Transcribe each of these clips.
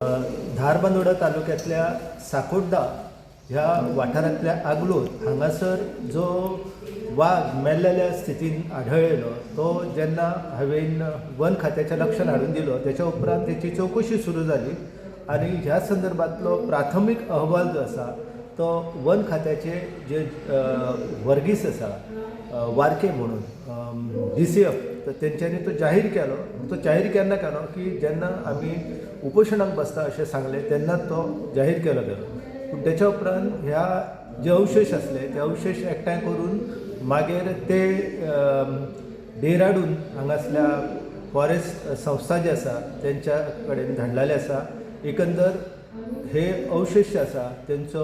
धारबांदोडा तालुक्यांतल्या साकोड्डा ह्या वाठारांतल्या आगलोर हांगासर जो वाग मेल्लेल्या स्थितीन आढळ्ळेलो तो जेन्ना हांवें वन खात्याच्या लक्षान हाडून दिलो तेच्या उपरांत तेची चवकशी सुरू जाली आनी ह्या संदर्भांतलो प्राथमीक अहवाल जो आसा तो वन खात्याचे जे वर्गीस आसा वारके म्हणून DCF तर तेंच्यांनी तो जाहीर केलो. तो जाहीर केन्ना केलो की जेन्ना आमी उपोशणाक बसता अशें सांगलें तेन्ना तो जाहीर केलो गेलो. पूण तेच्या उपरांत ह्या जे अवशेश आसले ते अवशेश एकठांय करून मागीर ते डेहराडून हांगासल्या फॉरेस्ट संस्था जी आसा तेंच्या कडेन धाडलेले आसा. एकंदर हे अवशेश जे आसा तेंचो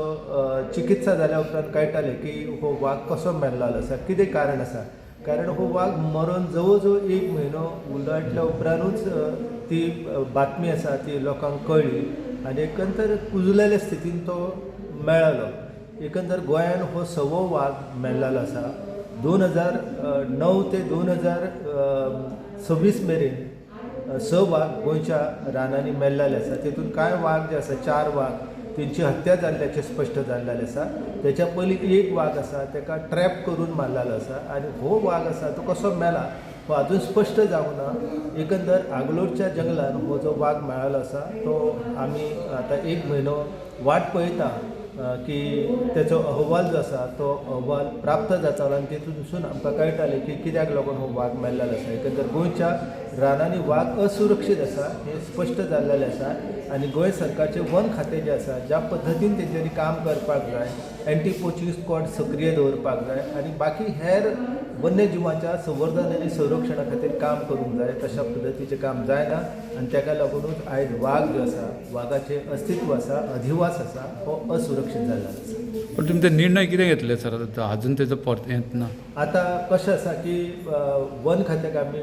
चिकित्सा जाल्या उपरांत कळटालें की हो वाग कसो मेल्लो आसा, कितें कारण आसा. कारण हो वाग मरोन जवळ जवळ एक म्हयनो उलटल्या उपरांतूच ती बातमी आसा ती लोकांक कळ्ळी आनी एकंदर कुजलेल्या स्थितीन तो मेळ्ळो. एकंदर गोंयान हो सवो वाग मेळ्ळो आसा. 2009 ते 2026 मेरेन 6 वाग गोंयच्या रानांनी मेल्लेले आसा. तेतून कांय वाग जे आसा 4 वाग तेंची हत्या जाल्ल्याचें स्पश्ट जाल्लें आसा. तेच्या पयलीं एक वाग आसा तेका ट्रॅप करून मारलेलो आसा आनी हो वाग आसा तो कसो मेला हो आजून स्पश्ट जावंक ना. एकंदर आगलोरच्या जंगलान हो जो वाग मेळ्ळो आसा तो आमी आतां एक म्हयनो वाट पळयता की तेचो अहवाल जो आसा तो अहवाल प्राप्त जातालो आनी तेतूनसून आमकां कळटालें की कित्याक लागून हो वाग मेल्लेलो आसा. एकंदर गोंयच्या रानांनी वाग असुरक्षीत आसा हें स्पश्ट जाल्लेलें आसा आनी गोंय सरकारचें वन खातें जें आसा ज्या पद्दतीन तेंच्यांनी काम करपाक जाय, एंटी पोचिंग स्क्वॉड सक्रीय दवरपाक जाय आनी बाकी हेर वन्यजिवांच्या संवर्धन आनी संरक्षणा खातीर काम करूंक जाय, तशा पद्दतीचें काम जायना आनी तेका लागुनूच आयज वाग जो आसा, वागाचें अस्तित्व आसा, अधिवास आसा हो असुरक्षीत जाल्लो आसा. पण तुमी ते निर्णय कितें घेतले सर आतां अजून तेजो परत येत ना? आतां कशें आसा की वन खात्याक आमी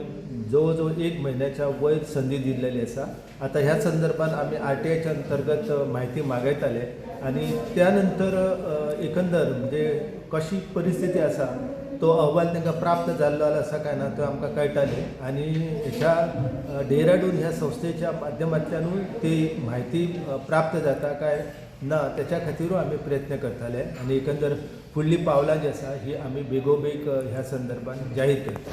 जवळ जवळ एक म्हयन्याच्या वयर संदी दिल्लेली आसा. आतां ह्या संदर्भात आमी RTIच्या अंतर्गत म्हायती मागयताले आनी त्या नंतर एकंदर म्हणजे कशी परिस्थिती आसा तो अहवाल तांकां प्राप्त जाल्लो आसा काय ना तो आमकां कळटालें आनी ह्या डेहराडून ह्या संस्थेच्या माध्यमांतल्यानूय ती म्हायती प्राप्त जाता काय ना तेच्या खातीरूय आमी प्रयत्न करताले आनी एकंदर फुडलीं पावलां जी आसा ही आमी बेगोबेग ह्या संदर्भात जाहीर करतले.